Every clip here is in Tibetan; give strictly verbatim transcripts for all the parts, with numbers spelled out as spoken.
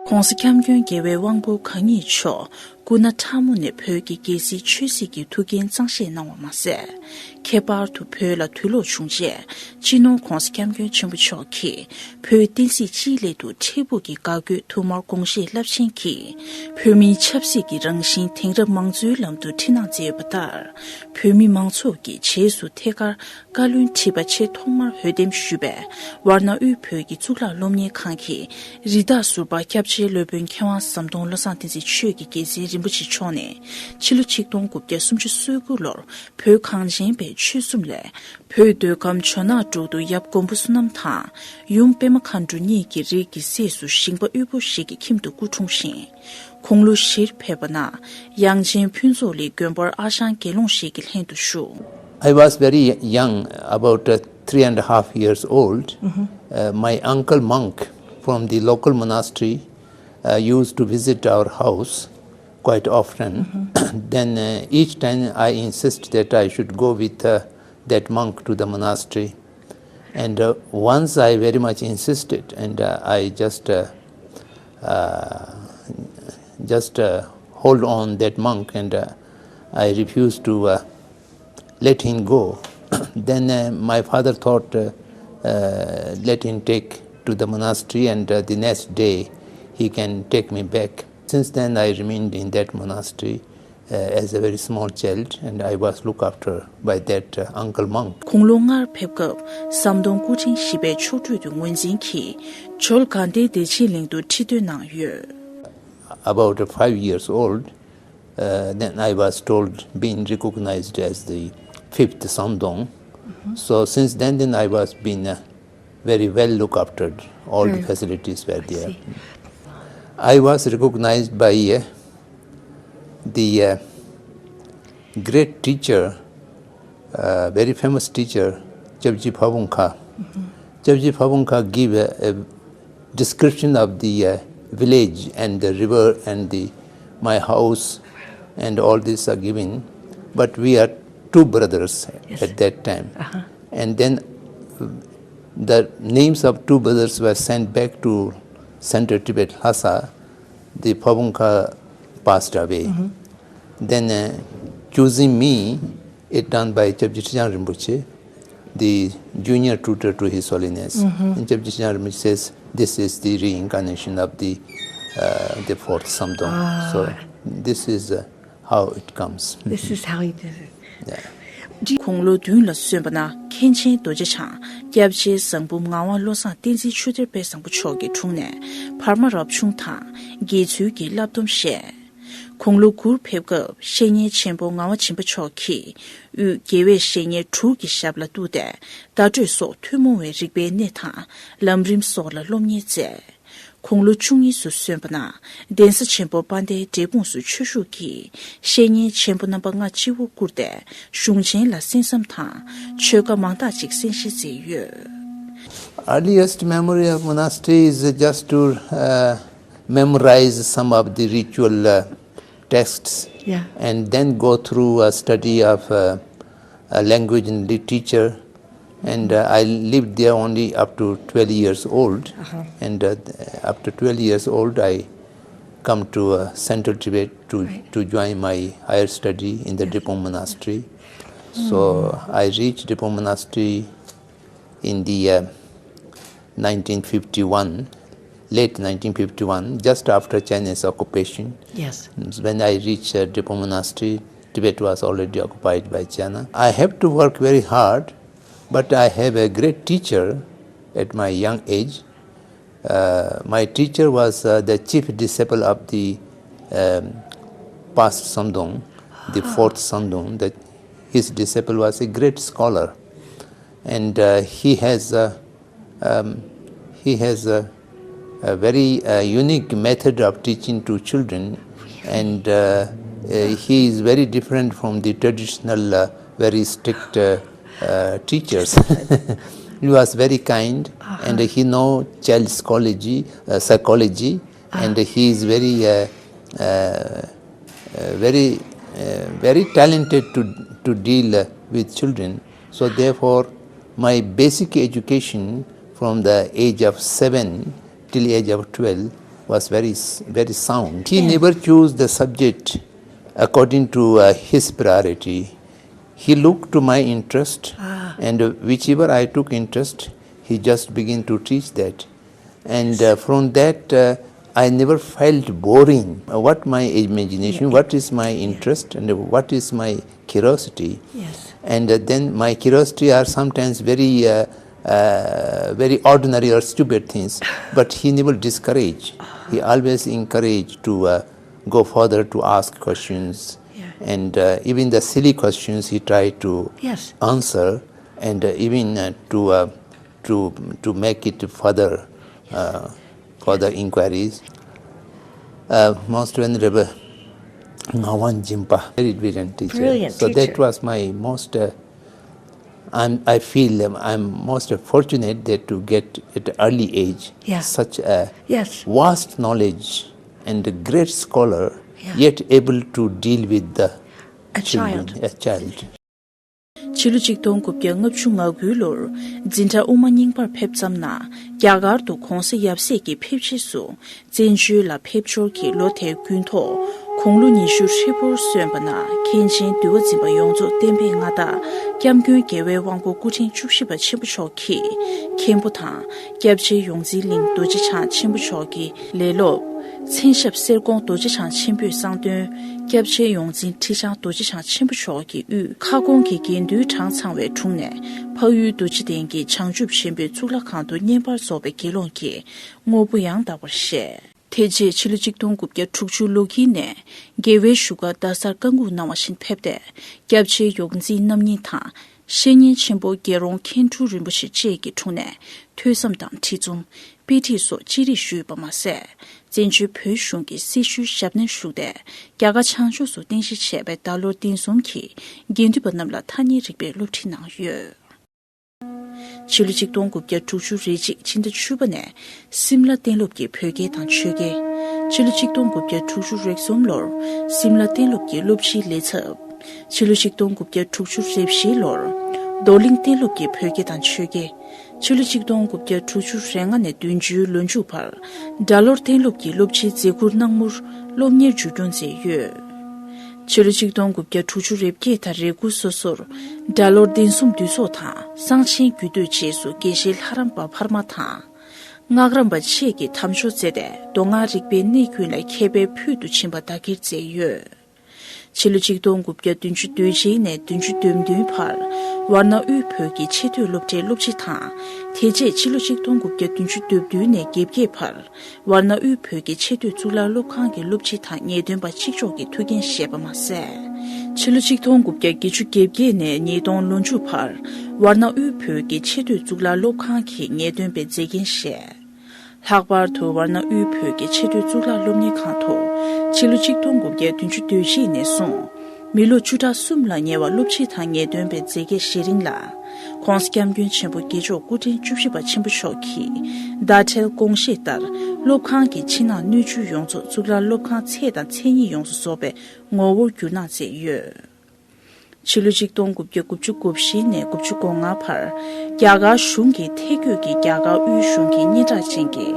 ༸གོང་ས་༸སྐྱབས་མགོན་རྒྱལ་བའི་དབང་པོ་གང་ཉིད་མཆོག་སྐུ་ན་ཕྲ་མོ་ནས་བོད་ཀྱི་རྒྱལ་སྲིད་ཆོས་སྲིད་ཀྱི་ཐུགས་འགན་གཙང་བཞེས་གནང་བ་མ་ཟད། ཁྱད་པར་དུ་བོད་ལ་དུས་ལོག་བྱུང་རྗེས་སྤྱི་ནོར་༸གོང་ས་༸སྐྱབས་མགོན་ཆེན་པོ་མཆོག་གིས་བོད་བསྟན་སྲིད་སྤྱིའི་སླད་དུ་འཕྲལ་ཕུགས་ཀྱི་དགའ་སྐྱོ་ཐུགས་སྨོན་དགོངས་བཞེས་རླབས་ཆེན་གྱིས་བོད་མིའི་ཆབ་སྲིད་ཀྱི་རང་བཞིན་དེང་རབས་མང་གཙོའི་ལམ་དུ་འཁྲིད་གནང་མཛད་ཡོད་པ་ལྟར། བོད་མི་མང་ཚོགས་ཀྱིས་རྗེས་སུ་ཐད་ཀར་བཀའ་བློན་ཁྲི་པ་ཆེས་ཐོག་མར་འོས་འདེམས་ཞུས་པའི་ཝཱ་ཎ་དབུས་བོད་ཀྱི་གཙུག་ལག་སློབ་གཉེར་ཁང་གི་རི་དྭགས་ཟུར་པ་སྐྱབས་རྗེ་སློབ་དཔོན་མཁས་དབང་ཟམ་གདོང་བློ་བཟང་བསྟན་འཛིན་ཆོས་ཀྱི་རྒྱལ་མཚན་རིན་པོ་ཆེ་མཆོག་ནས་ཕྱི་ལོ་ཆིག་སྟོང་དགུ་བརྒྱ་སུམ་ཅུ་སོ་དགུ་ལོར་བོད་གངས་ཅན་པའི་ཆོལ་གསུམ་ལས་བོད་མདོ་ཁམས་ཇོ་ནག་འབྲུག་ཏུ་ཡབ་མགོན་པོ་བསོད་ནམས་དང་ཡུམ་པད་མ་མཁའ་འགྲོ་གཉིས་ཀྱི་རིགས་ཀྱི་སྲས་སུ་ཞིང་པ་དབུལ་པོ་ཞིག་གི་ཁྱིམ་དུ་སྐུ་འཁྲུངས་ཤིང་། དགུང་ལོ་བཞིར་ཕེབས་པ་ན་དབྱངས་ཅན་ཕུན་ཚོགས་གླིང་དགོན་པར་ཨ་ཞང་དགེ་སློང་ཞིག་གི་ལྷན་དུ་བཞུགས། I was very young, about uh, three and a half years old. Uh, my uncle monk from the local monastery uh, used to visit our house quite often. Then uh, each time I insist that I should go with uh, that monk to the monastery. And uh, once I very much insisted, and uh, I just uh, uh, just uh, hold on that monk, and uh, I refused to uh, let him go. Then uh, my father thought, uh, uh, let him take to the monastery, and uh, the next day he can take me back. Since then, I remained in that monastery uh, as a very small child, and I was looked after by that uh, uncle monk. དགུང་ལོ་ལྔར་ཕེབས་སྐབས་ཟམ་གདོང་སྐུ་ཕྲེང་བཞི་པའི་མཆོག་སྤྲུལ་དུ་ངོས་འཛིན་གྱིས་ཇོ་ལ་དགའ་ལྡན་བདེ་ཆེན་གླིང་དུ་ཁྲི་འདོན་གནང་ཡོད། About five years old, uh, then I was told, being recognized as the fifth Samdong. So since then, then I was been uh, very well looked after. All the facilities were there. I was recognized by uh, the uh, great teacher, uh, very famous teacher, Chapji Phabungkha. Chapji Phabungkha give a, a description of the uh, village and the river and the my house and all these are given. But we are two brothers at that time. And then uh, the names of two brothers were sent back to Central Tibet, Lhasa. The Phabungkha passed away. Then uh, choosing me, it done by Chapji Trijang Rinpoche, the junior tutor to His Holiness. And Chapji Trijang Rinpoche says, this is the reincarnation of the uh, the fourth Samdong. So this is uh, how it comes. This is how it is. Yeah. དགུང་ལོ་བདུན་ལ་སོན་པ་ན་མཁན་ཆེན་རྡོ་རྗེ་འཆང་སྐྱབས་རྗེ་བཟང་འབུམ་ངག་དབང་བློ་བཟང་བསྟན་འཛིན་ཆོས་གཏེར་དཔལ་བཟང་པོ་མཆོག་གི་དྲུང་ནས་བར་མ་རབ་བྱུང་དང་དགེ་ཚུལ་གྱི་བསླབ་སྡོམ་བཞེས། དགུང་ལོ་དགུར་ཕེབས་སྐབས་བཤེས་གཉེན་ཆེན་པོ་ངག་དབང་སྦྱིན་པ་མཆོག་གིས་དབུས་དགེ་བའི་བཤེས་གཉེན་དྲུག་གི་ཞབས་ལ་གཏུགས་ཏེ་བརྡ་སྤྲོད་སོགས་ཐུན་མོང་བའི་རིག་པའི་གནས་དང་ལམ་རིམ་སོགས་ལ་སློབ་གཉེར་མཛད། དགུང་ལོ་བཅུ་གཉིས་སུ་སོན་པ་ན་གདན་ས་ཆེན་པོ་དཔལ་ལྡན་འབྲས་སྤུངས་སུ་ཆོས་ཞུགས་ཀྱིས་བཤེས་གཉེན་ཆེན་པོ་རྣམ་པ་ལྔ་སྤྱི་བོར་བཀུར་ཏེ་གཞུང་ཆེན་ལ་གསན་བསམ་དང་ཆོས་བཀའ་མང་དག་ཅིག་གསན་བཞེས་མཛད་ཡོད། Earliest memory of monastery is just to uh, memorize some of the ritual uh, texts. Yeah. And then go through a study of uh, a language and literature. And uh, I lived there only up to twelve years old. Uh-huh. And uh, up to twelve years old, I come to uh, Central Tibet to, right. To join my higher study in the, yes. Drepung Monastery. So, mm. I reached Drepung Monastery in the uh, nineteen fifty-one, late nineteen fifty-one, just after Chinese occupation. Yes. When I reached uh, Drepung Monastery, Tibet was already occupied by China. I have to work very hard, but I have a great teacher at my young age. Uh, my teacher was uh, the chief disciple of the um, past Samdong, the, ah, fourth Samdong. That his disciple was a great scholar, and uh, he has uh, um, he has a, a very uh, unique method of teaching to children, and uh, uh, he is very different from the traditional, uh, very strict uh, uh, teachers. He was very kind, uh-huh. And he know child psychology, uh, psychology, uh-huh. And he is very, uh, uh, uh, very, uh, very talented to to deal uh, with children. So therefore, my basic education from the age of seven till age of twelve was very, very sound. He never chose the subject according to uh, his priority. He looked to my interest, and whichever I took interest, he just began to teach that. And uh, from that, uh, I never felt boring. Uh, What my imagination, what is my interest, and what is my curiosity? Yes. And uh, then my curiosity are sometimes very, uh, uh, very ordinary or stupid things, but he never discouraged. He always encouraged to uh, go further to ask questions, and uh, even the silly questions he tried to Yes. answer, and uh, even uh, to uh, to to make it further uh, further inquiries. Uh, Most Venerable Ngawang Jinpa, very brilliant teacher. Brilliant So teacher. that was my most. Uh, I'm, I feel um, I'm most fortunate that to get at early age Yeah. such a Yes. vast knowledge and a great scholar, Yeah. yet able to deal with the A children, child. a child. ཕྱི་ལོ་ཆིག་སྟོང་དགུ་བརྒྱ་ལྔ་བཅུ་ང་དགུ་ལོར་འཛིན་གྲྭ་དབུ་མ་རྙིང་པར་ཕེབས་ཙམ་ན། རྒྱ་གར་དུ་༧གོང་ས་ཡབ་སྲས་ཀྱི་ཕེབས་རྗེས་སུ་བཙན་བྱོལ་ལ་ཕེབས་འབྱོར་གྱིས་ལོ་དེའི་དགུན་ཐོག་དགུང་ལོ་ཉི་ཤུ་ཧྲིལ་པོར་སོན་པ་ན། མཁན་ཆེན་འདུལ་བ་འཛིན་པ་ཡོངས་རྫོགས་བསྟན་པའི་མངའ་བདག་སྐྱབས་མགོན་རྒྱལ་བའི་དབང་པོ་སྐུ་ཕྲེང་བཅུ་བཞི་པ་ཆེན་པོ་མཆོག་གིས་མཁན་པོ་དང་སྐྱབས་རྗེ་ཡོངས་འཛིན་གླིང་རྡོ་རྗེ་འཆང་ཆེན་པོ་མཆོག་གི་ལས་སློབ། མཚན་ཞབས་གསེར་ཀོང་རྡོ་རྗེ་འཆང་ཆེན་པོས་གསང་སྟོན། སྐྱབས་རྗེ་ཡོངས་འཛིན་ཁྲི་བྱང་རྡོ་རྗེ་འཆང་ཆེན་པོ་མཆོག་གི་དབུས་ཁ་སྐོང་གི་དགེ་འདུན་གྲངས་ཚང་བའི་དྲུང་ནས་འཕགས་ཡུལ་རྡོ་རྗེ་གདན་གྱི་བྱང་ཆུབ་ཆེན་པོའི་གཙུག་ལག་ཁང་དུ་བསྙེན་པར་རྫོགས་པའི་དགེ་སློང་གི་དངོས་པོ་ཡང་དག་པར་བཞེས། དེ་རྗེས་ཕྱི་ལོ་ཆིག་སྟོང་དགུ་བརྒྱ་དྲུག་ཅུ་ལོ་དཀྱིལ་ནས་རྒྱལ་བའི་བཞུགས་སྒར་རྡ་སར་བཀའ་འགུགས་གནང་བ་བཞིན་ཕེབས་ཏེ། སྐྱབས་རྗེ་ཡོངས་འཛིན་རྣམ་གཉིས་དང་། བཤེས་གཉེན་ཆེན་པོ་རྒྱལ་རོང་མཁན་སྤྲུལ་རིན་པོ་ཆེ་བཅས་ཀྱི་དྲུང་ནས་ཐོས་བསམ་དང་ཁྲིད་འཛོམས། དཔེ་ཁྲིད་སོགས་ཅི་རིགས་ཞུས་པ་མ་ཟད། བཙན་བྱོལ་བོད་གཞུང་གི་སྲི་ཞུའི་ཞབས་ནས་བཞུགས་ཏེ། རྒྱ་གར་བྱང་ཕྱོགས་སུ་རྟེན་གཞི་བྱས་པའི་ཟླ་ལོར་གདན་གསུམ་གྱི་དགེ་འདུན་པ་རྣམས་ལ་ཐ་སྙད་རིག་པའི་སློབ་ཁྲིད་གནང་ཡོད། ཕྱི་ལོ་ཆིག་སྟོང་དགུ་བརྒྱ་དྲུག་ཅུ་རེ་གཅིག་ཕྱི་ཟླ་བཅུ་པ་ནས་སིམ་ལ་གཏན་སློབ་ཀྱི་བོད་སྐད་དང་ཆོས་སྐད། ཕྱི་ལོ་ཆིག་སྟོང་དགུ་བརྒྱ་དྲུག་ཅུ་རེ་གསུམ་ལོར་སིམ་ལ་གཏན་སློབ་ཀྱི་སློབ་སྤྱིའི་ལས་ཚབ། ཕྱི་ལོ་ཆིག་སྟོང་དགུ་བརྒྱ་དྲུག་ཅུ་རེ་བཞི་ལོར་རྡོར་གླིང་གཏན་སློབ་ཀྱི་བོད་སྐད་དང་ཆོས་སྐད། ཕྱི་ལོ་ཆིག་སྟོང་དགུ་བརྒྱ་དྲུག་ཅུ་རེ་ལྔ་ནས་བདུན་ཅུའི་ལོ་མཇུག་བར་སྦྲ་ལོར་གཏན་སློབ་ཀྱི་སློབ་སྤྱིའི་མཛད་ཁུར་གནང་མུར་སློབ་གཉེར་མཇུག་སྐྱོང་མཛད་ཡོད། ཕྱི་ལོ་ཆིག་སྟོང་དགུ་བརྒྱ་དྲུག་ཅུ་རེ་བརྒྱད་དང་རེ་དགུ་སོ་སོར་སྦྲ་ལོར་གདན་གསུམ་འདུས་ཚོགས་དང་གསང་ཆེན་རྒྱུད་སྟོད་བཅས་སུ་དགེ་བཤེས་ལྷ་རམས་པ་འཕར་མ་དང་། སྔགས་རམས་པ་བཅས་ཀྱི་དམ་ཆོས་མཛད་དེ་མདོ་སྔགས་རིག་པའི་གནས་ཀུན་ལ་མཁས་པའི་ཕུལ་དུ་ཕྱིན་པ་དག་གིར་མཛད་ཡོད། ཕྱི་ལོ་ཆིག་སྟོང་དགུ་བརྒྱ་བདུན་ཅུ་དོན་གཅིག་ནས་བདུན་ཅུ་དོན་བདུན་བར་ཝར་ཎ་དབུས་བོད་ཀྱི་ཆེས་མཐོའི་སློབ་གྲྭའི་སློབ་སྤྱི་དང་། དེ་རྗེས་ཕྱི་ལོ་ཆིག་སྟོང་དགུ་བརྒྱ་བདུན་ཅུ་དོན་བདུན་ནས་བརྒྱད་བརྒྱད་བར་ཝར་ཎ་དབུས་བོད་ཀྱི་ཆེས་མཐོའི་གཙུག་ལག་སློབ་ཁང་གི་སློབ་སྤྱི་དང་ངེས་སྟོན་པ་གཅིག་ལྕོགས་ཀྱི་ཐུགས་འགན་བཞེས་པ་མ་ཟད། ཕྱི་ལོ་ཆིག་སྟོང་དགུ་བརྒྱ་བརྒྱད་ཅུ་གྱ་བརྒྱད་ནས་ཉིས་སྟོང་ལོ་མཇུག་བར་ཝར་ཎ་དབུས་བོད་ཀྱི་ཆེས་མཐོའི་གཙུག་ལག་སློབ་ཁང་གི་ངེས་སྟོན་པའི་མཛད་འགན་བཞེས། ལྷག་པར་དུ་ཝར་ཎ་དབུས་བོད་ཀྱི་ཆེས་མཐོའི་གཙུག་ལག་སློབ་གཉེར་ཁང་དུ་ཕྱི་ལོ་ཆིག་སྟོང་དགུ་བརྒྱ་བདུན་ཅུ་དོན་གཅིག་ནས་བཟུང་མི་ལོ་བཅུ་ཕྲག་གསུམ་ལ་ཉེ་བར་སློབ་སྤྱི་དང་ངེས་སྟོན་པའི་མཛད་འགན་བཞེས་རིང་ལ། ༸གོང་ས་༸སྐྱབས་མགོན་ཆེན་པོ་དགེ་མཆོག་སྐུ་ཕྲེང་བཅུ་བཞི་པ་ཆེན་པོ་མཆོག་གིས་བརྡ་ཁྲལ་དགོངས་བཞེས་ལྟར་སློབ་ཁང་གི་ཕྱི་ནང་སྣོད་བཅུད་ཡོངས་རྫོགས་གཙུག་ལག་སློབ་ཁང་ཚད་དང་མཚན་ཉིད་ཡོངས་སུ་རྫོགས་པའི་ངོ་བོར་བསྒྱུར་གནང་མཛད་ཡོད། ཕྱི་ལོ་ཆིག་སྟོང་དགུ་བརྒྱ་དགུ་བཅུ་གོ་བཞི་ནས་དགུ་བཅུ་གོ་ལྔ་བར་རྒྱ་གར་གཞུང་གི་ཐད་བསྐོས་ཀྱི་རྒྱ་གར་དབུས་གཞུང་གི་སྙན་གྲགས་ཅན་གྱི་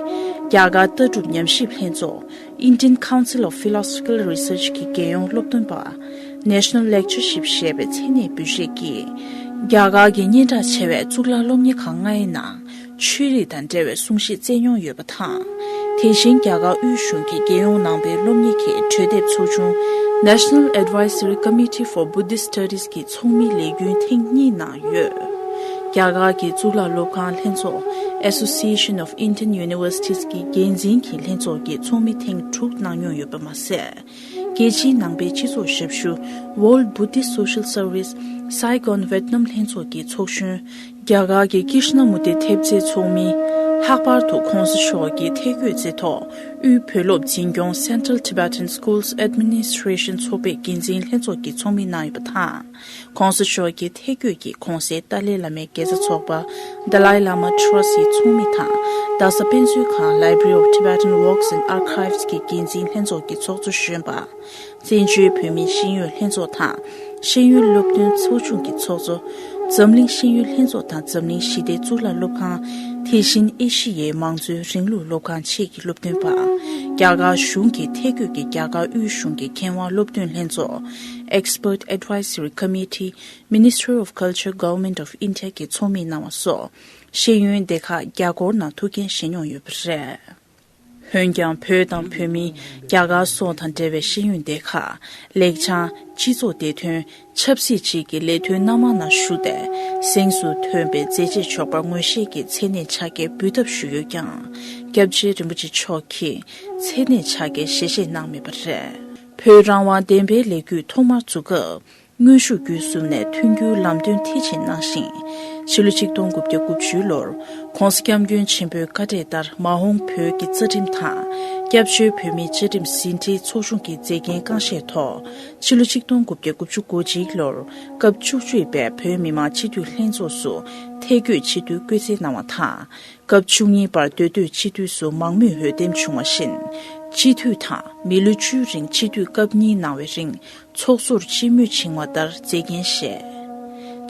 རྒྱ་གར་ལྟ་གྲུབ་ཉམས་ཞིབ་ལྷན་ཚོགས་Indian Council of Philosophical Research གི་རྒྱལ་ཡོངས་སློབ་སྟོན་པ་National Lectureship ཞེས་པའི་མཚན་གནས་འབུལ་བཞེས་ཀྱིས་རྒྱ་གར་གྱི་སྙན་གྲགས་ཆེ་བའི་གཙུག་ལག་སློབ་གཉེར་ཁང་ལྔའི་ནང་ཆོས་རིག་དང་འབྲེལ་བའི་གསུང་བཤད་སྩལ་མྱོང་ཡོད་པ་དང་། དེ་བཞིན་རྒྱ་གར་དབུས་གཞུང་གི་རྒྱལ་ཡོངས་ནང་པའི་སློབ་གཉེར་གྱི་གྲོས་འདེབས་ཚོགས་ཆུང་National Advisory Committee for Buddhist Studies གི་ཚོགས་མིའི་ལས་རྒྱུན་ཐེངས་གཉིས་གནང་ཡོད། རྒྱ་གར་གྱི་གཙུག་ལག་སློབ་ཁང་ལྷན་ཚོགས་Association of Indian Universities གི་འགན་འཛིན་གྱི་ལྷན་ཚོགས་ཀྱི་ཚོགས་མི་ཐེངས་དྲུག་གནང་མྱོང་ཡོད་པ་མ་ཟད། རྒྱལ་སྤྱིའི་ནང་པའི་སྤྱི་ཚོགས་ཞབས་ཞུ་World Buddhist Social Service Saigon Vietnam ལྷན་ཚོགས་ཀྱི་ཚོགས་གཞོན། རྒྱ་གར་གྱི་ཀྲི་ཤ་ན་མུར་ཏི་ཐེབས་རྩའི་ཚོགས་མི། ལྷག་པར་དུ་༸གོང་ས་མཆོག་གི་ཐད་བསྐོས་མཛད་ཐོག་དབུས་བོད་སློབ་འཛིན་སྐྱོང་Central Tibetan Schools Administration ཚོགས་པའི་འགན་འཛིན་ལྷན་ཚོགས་ཀྱི་ཚོགས་མི་གནང་ཡོད་པ་དང་། ༸གོང་ས་མཆོག་གི་ཐད་བསྐོས་ཀྱིས་གོང་གསལ་ཏཱ་ལའི་བླ་མའི་དགེ་རྩ་ཚོགས་པ་Dalai Lama Trust ཡི་ཚོགས་མི་དང་རྡ་ས་དཔེ་མཛོད་ཁང་Library of Tibetan Works and Archives གི་འགན་འཛིན་ལྷན་ཚོགས་ཀྱི་ཚོགས་གཙོ་གཞོན་པ། བཙན་བྱོལ་བོད་མིའི་ཤེས་ཡོན་ལྷན་ཚོགས་དང་ཤེས་ཡོན་སློབ་སྟོན་ཚོགས་ཆུང་གི་ཚོགས་གཙོ། འཛམ་གླིང་ཤེས་ཡོན་ལྷན་ཚོགས་དང་འཛམ་གླིང་ཞི་བདེའི་གཙུག་ལག་སློབ་ཁང་། དེ་བཞིན་ཨེ་ཤི་ཡའི་མང་གཙོའི་རིང་ལུགས་སློབ་ཁང་ཆེད་ཀྱི་སློབ་སྟོན་པ། རྒྱ་གར་གཞུང་གི་ཐད་བསྐོས་ཀྱི་རྒྱ་གར་དབུས་གཞུང་གི་མཁས་དབང་སློབ་སྟོན་ལྷན་ཚོགས། Expert Advisory Committee, Ministry of Culture, Government of India གི་ཚོགས་མི་གནང་བ་སོགས། ཤེས་ཡོན་སྡེ་ཁག་བརྒྱ་སྐོར་ནང་ཐུགས་འགན་བཞེས་མྱོང་ཡོད་པ་རེད། འོན་ཀྱང་བོད་དང་བོད་མིའི་རྒྱ་གར་སོགས་དང་འབྲེལ་བའི་ཤེས་ཡོན་སྡེ་ཁག་ལེགས་བྱང་སྤྱི་ཚོགས་བདེ་དོན་ཆབ་སྲིད་བཅས་ཀྱི་ལས་དོན་སྣ་མང་ནང་ཞུགས་ཏེ། གཟེངས་སུ་ཐོན་པའི་མཛད་རྗེས་ཆོག་པར་ངོས་བཞེས་ཀྱི་མཚན་གནས་ཕྱག་འཁྱེར་འབུལ་ཐབས་ཞུས་ཡོད་ཀྱང་། སྐྱབས་རྗེ་རིན་པོ་ཆེ་མཆོག་གིས་མཚན་གནས་ཕྱག་འཁྱེར་ཞལ་བཞེས་གནང་མེད་པ་རེད། བོད་རང་དབང་བདེན་པའི་ལས་འགུལ་ཐོག་མར་འཛུགས་སྐབས། དངོས་ཤུགས་བརྒྱུད་གསུམ་ནས་མཐུན་འགྱུར་ལམ་སྟོན་མཐིལ་ཕྱིན་གནང་ཞིང་། ཕྱི་ལོ་ཆིག་སྟོང་དགུ་བརྒྱ་དགུ་བཅུ་ལོར་༸གོང་ས་༸སྐྱབས་མགོན་ཆེན་པོའི་བཀའ་གྲོས་ལྟར་མ་འོངས་བོད་ཀྱི་རྩ་ཁྲིམས་དང་། སྐྱབས་བཅོལ་བོད་མིའི་བཅའ་ཁྲིམས་ཟིན་བྲིས་ཚོགས་ཆུང་གི་མཛད་འགན་རྐང་བཞེས་ཐོག་ཕྱི་ལོ་ཆིག་སྟོང་དགུ་བརྒྱ་དགུ་བཅུ་གོ་གཅིག་ལོར་སྐབས་བཅུ་གཅིག་པའི་བོད་མི་མང་སྤྱི་འཐུས་ལྷན་ཚོགས་སུ་ཐད་བསྐོས་ཆེད་དུ་བསྐོ་གསལ་གནང་བ་དང་། སྐབས་བཅུ་གཉིས་པར་མདོ་སྟོད་སྤྱི་འཐུས་སུ་མང་མོས་འོས་འདེམས་བྱུང་བ་བཞིན། སྤྱི་འཐུས་དང་མི་ལོ་བཅུའི་རིང་སྤྱི་འཐུས་སྐབས་གཉིས་གནང་བའི་རིང་། ཚོགས་གཙོར་སྤྱི་མོས་བྱིང་བ་ལྟར་མཛད་འགན་བཞེས།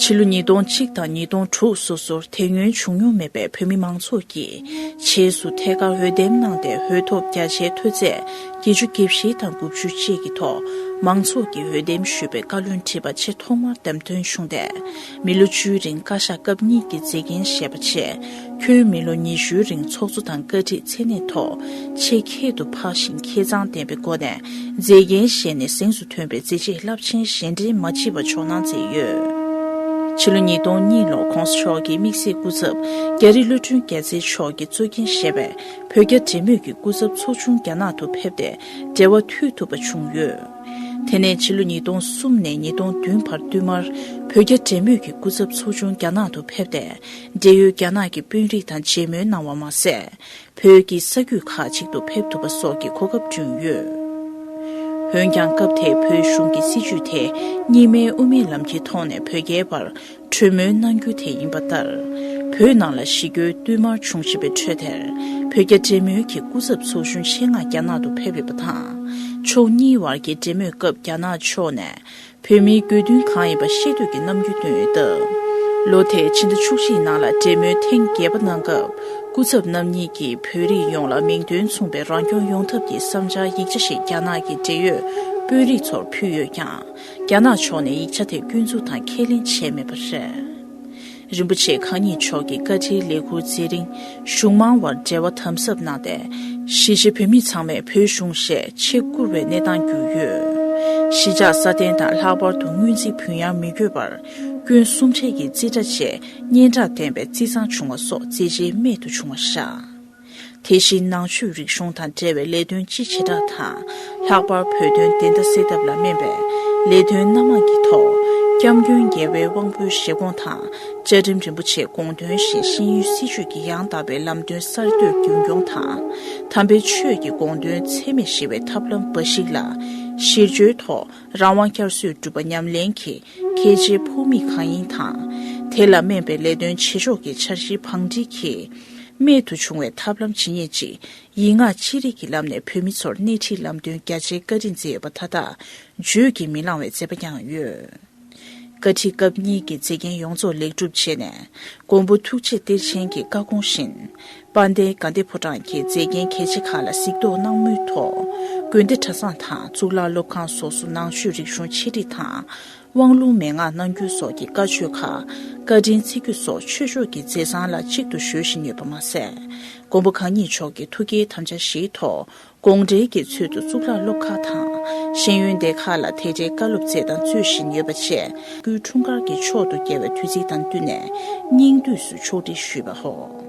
ཕྱི་ལོ་ཉིས་སྟོང་གཅིག་དང་ཉིས་སྟོང་དྲུག་སོ་སོར་དེ་སྔོན་བྱུང་མྱོང་མེད་པའི་བོད་མི་མང་ཚོགས་ཀྱིས་རྗེས་སུ་ཐད་ཀར་འོས་འདེམས་གནང་སྟེ། འོས་ཐོབ་བརྒྱ་ཆའི་མཐོ་ཚད་བརྒྱད་ཅུ་གྱ་བཞི་དང་དགུ་བཅུ་བཅས་ཀྱི་ཐོག་མང་ཚོགས་ཀྱིས་འོས་འདེམས་ཞུས་པའི་བཀའ་བློན་ཁྲི་པ་ཆེས་ཐོག་མར་བདམས་ཐོན་བྱུང་སྟེ། མི་ལོ་བཅུའི་རིང་བཀའ་ཤག་སྐབས་གཉིས་ཀྱི་མཛད་འགན་བཞེས་པ་བཅས། ཁྱོན་མི་ལོ་ཉི་ཤུའི་རིང་ཚོགས་གཙོ་དང་བཀའ་ཁྲིའི་མཚན་གནས་ཐོག་ཆེས་ཁྱད་དུ་འཕགས་ཤིང་ཁེ་མཚང་ལྡན་པའི་སྒོ་ནས་མཛད་འགན་བཞེས་ནས་གཟེངས་སུ་ཐོན་པའི་མཛད་རྗེས་རླབས་ཆེན་གཞན་དྲིན་མ་མཆིས་པ་འཇོག་གནང་མཛད་ཡོད། ཕྱི་ལོ་ཉིས་སྟོང་གཉིས་ལོར་༸གོང་ས་མཆོག་གི་དམིགས་བསལ་སྐུ་ཚབ་རྒྱ་རི་བློ་གྲོས་རྒྱལ་མཚན་མཆོག་གིས་གཙོ་འགན་བཞེས་པའི་བོད་རྒྱ་འབྲེལ་མོལ་གྱི་སྐུ་ཚབ་ཚོགས་ཆུང་རྒྱ་ནག་ཏུ་ཕེབས་ཏེ་འབྲེལ་བ་མཐུད་ཐུབ་པ་བྱུང་ཡོད། དེ་ནས་ཕྱི་ལོ་ཉིས་སྟོང་གསུམ་ནས་ཉིས་སྟོང་བདུན་བར་བསྟུད་མར་བོད་རྒྱ་འབྲེལ་མོལ་གྱི་སྐུ་ཚབ་ཚོགས་ཆུང་རྒྱ་ནག་ཏུ་ཕེབས་ཏེ། འབྲེལ་ཡོད་རྒྱ་ནག་གི་དཔོན་རིགས་དང་མཇལ་མོལ་གནང་བ་མ་ཟད། བོད་ཀྱི་ས་རྒྱུད་ཁག་ཅིག་ཏུ་ཕེབས་ཐུབ་པ་སོགས་ཀྱི་གོ་སྐབས་བསྐྲུན་ཡོད། འོན་ཀྱང་སྐབས་དེའི་བོད་གཞུང་གི་སྲིད་བྱུས་དེ་གཉིས་སྨན་དབུ་མའི་ལམ་གྱི་ཐོག་ནས་བོད་རྒྱའི་བར་གྲོས་མོལ་གནང་རྒྱུ་དེ་ཡིན་པ་ལྟར། བོད་ནང་ལ་ཞི་རྒོལ་བསྟུད་མར་བྱུང་བཞིན་པའི་ཁྲོད་དེར། བོད་རྒྱ་འབྲེལ་མོལ་གྱི་སྐུ་ཚབ་ཚོགས་ཆུང་ཆེད་མངགས་རྒྱ་ནག་ཏུ་ཕེབས་ཡོད་པ་དང་། ཕྱོགས་གཉིས་བར་གྱི་འབྲེལ་མོལ་སྐབས་རྒྱ་ནག་ཕྱོགས་ནས། བོད་མིའི་དགོས་འདུན་གང་ཡིན་པ་ཤེས་འདོད་ཀྱི་རྣམ་འགྱུར་བཏོན་ཡོད་སྟབས། ལོ་དེའི་ཕྱི་ཟླ་བཅུ་གཅིག་ནང་ལ་འབྲེལ་མོལ་ཐེངས་བརྒྱད་པ་གནང་སྐབས། སྐུ་ཚབ་རྣམ་གཉིས་ཀྱིས་བོད་རིགས་ཡོངས་ལ་མིང་དོན་མཚུངས་པའི་རང་སྐྱོང་ཡོང་ཐབས་ཀྱི་བསམ་འཆར་ཡིག་ཆ་ཞིག་རྒྱ་ནག་གི་འབྲེལ་ཡོད་དཔོན་རིགས་ཚོར་ཕུལ་ཡོད་ཀྱང་། རྒྱ་ནག་ཕྱོགས་ནས་ཡིག་ཆ་དེ་སྐྱོན་འཛུགས་དང་ཁས་ལེན་བྱས་མེད་པ་རེད། རིན་པོ་ཆེ་གང་ཉིད་མཆོག་གིས་བཀའ་ཁྲིའི་ལས་འཁུར་མཛད་རིང་གཞུང་མང་བར་འབྲེལ་བ་དམ་ཟབ་གནང་སྟེ། གཞིས་བྱེས་བོད་མི་ཚང་མས་བོད་གཞུང་ཞེས་ཆེ་བཀུར་བའི་གནས་སྟངས་བརྒྱུད་ཡོད། གཞིས་ཆགས་སྲ་བརྟན་དང་ལྷག་པར་དུ་སྔོན་རྩིས་ཕུད་ཡངས་མི་དགོས་པར་སྐྱོན་གསུམ་བྲལ་གྱི་རྩིས་ཁྲ་བཅས་སྙན་གྲགས་ལྡན་པའི་རྩིས་གཙང་བྱུང་བ་སོགས་མཛད་རྗེས་རྨད་དུ་བྱུང་བ་བཞག། དེ་བཞིན་ནང་ཆོས་རིག་གཞུང་དང་འབྲེལ་བའི་ལས་དོན་སྤྱི་བྱེ་བྲག་དང་། ལྷག་པར་བོད་དོན་བདེན་མཐའ་གསལ་ཐབས་ལ་སྨན་པའི་ལས་དོན་སྣ་མང་གི་ཐོག་སྐྱབས་མགོན་རྒྱལ་བའི་དབང་པོའི་བཞེད་དགོངས་དང་། བཅའ་ཁྲིམས་རིན་པོ་ཆེའི་དགོངས་དོན་བཞིན་ཤེས་ཡོན་སྲིད་བྱུས་ཀྱི་ཡང་དག་པའི་ལམ་སྟོན་གསར་གཏོད་རྒྱུན་འཁྱོངས་དང་། དམ་པའི་ཆོས་ཀྱི་དགོངས་དོན་འཚེ་མེད་ཞི་བའི་ཐབས་ལམ་འབའ་ཞིག་ལ་གཞི་བཅོལ་ཐོག་རང་དབང་བསྐྱར་གསོའི་སྒྲུབ་པ་ཉམས་ལེན་གྱི་གལ་ཆེའི་ཕུགས་དམིགས་གང་ཡིན་དང་། དེ་ལ་སྨན་པའི་ལས་དོན་བྱེད་ཕྱོགས་ཀྱི་འཆར་གཞི་བང་སྒྲིག་གིས། རྨད་དུ་བྱུང་བའི་ཐབས་ལམ་ཇི་སྙེད་ཅིག་ཡིག་ངག་ཅི་རིགས་ཀྱི་ལམ་ནས་བོད་མི་ཚོར་སྣེ་ཁྲིད་ལམ་སྟོན་རྒྱ་ཆེའི་བཀའ་དྲིན་མཛད་ཡོད་པ་ད་ལྟ་བརྗོད་ཀྱིས་མི་ལང་བའི་མཛད་པ་ཀྱང་ཡོད། བཀའ་ཁྲི་སྐབས་གཉིས་ཀྱི་མཛད་འགན་ཡོངས་རྫོགས་ལེགས་གྲུབ་བྱས་ནས། མགོན་པོ་ཐུགས་རྗེ་གཏེར་ཆེན་གྱི་བཀའ་དགོངས་བཞིན། དཔལ་ལྡན་དགའ་ལྡན་ཕོ་བྲང་གི་མཛད་འགན་གལ་ཆེ་ཁག་ལ་གཟིགས་རྟོག་གནང་མུས་ཐོག་དགོན་སྡེ་གྲྭ་ཚང་དང་གཙུག་ལག་སློབ་ཁང་སོགས་སུ་ནང་ཆོས་རིག་གཞུང་འཆད་ཁྲིད་དང་། དབང་ལུང་མན་ངག་གནང་རྒྱུ་སོགས་ཀྱི་བཀའ་ཆོས་ཁག་བཀའ་དྲིན་སྩལ་རྒྱུ་སོགས་ཆོས་ཕྱོགས་ཀྱི་མཛད་བཟང་ལ་གཅིག་ཏུ་གཞོལ་བཞིན་ཡོད་པ་མ་ཟད། མགོན་པོ་གང་ཉིད་མཆོག་གི་ཐུགས་བསྐྱེད་དམ་བཅའ་བཞིའི་ཐོག་དགོངས་འགྲེལ་གྱི་ཚུལ་དུ་གཙུག་ལག་སློབ་ཁག་དང་ཤེས་ཡོན་སྡེ་ཁག་ལ་དེ་འབྲེལ་བཀའ་སློབ་སྩལ་དང་སྩོལ་བཞིན་ཡོད་པ་བཅས་སྐུའི་འཁྲུངས་སྐར་གྱི་མཆོག་ཏུ་བརྒྱབ་པའི་དུས་ཚིགས་དང་བསྟུན་ནས་སྙིང་བསྡུས་སུ་ཕྱོགས་སྒྲིག་ཞུས་པའོ།